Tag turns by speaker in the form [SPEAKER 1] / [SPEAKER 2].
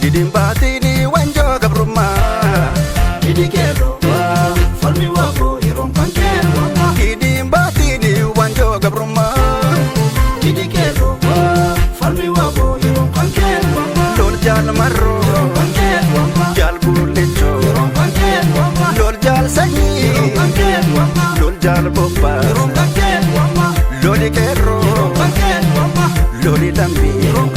[SPEAKER 1] Gidin baatini wanjoo gabrummaa.
[SPEAKER 2] Didi qeerroo, falmi waaboo yeroon kan qeerroo.
[SPEAKER 1] Gidin baatini wanjoo gabrummaa.
[SPEAKER 2] Didi qeerroo, falmi waaboo yeroon kan qeerroo.
[SPEAKER 1] Lol jaal marroo.
[SPEAKER 2] Yeroon kan qeerroo.
[SPEAKER 1] Jaal guullechoo.
[SPEAKER 2] Yeroon kan qeerroo.
[SPEAKER 1] Lol jaal sanyii.
[SPEAKER 2] Yeroon kan qeerroo.
[SPEAKER 1] Lol jaal bobbaa.
[SPEAKER 2] Yeroon kan qeerroo.
[SPEAKER 1] Loli qeerroo.
[SPEAKER 2] Yeroon kan qeerroo.
[SPEAKER 1] Loli lambii.
[SPEAKER 2] Yeroon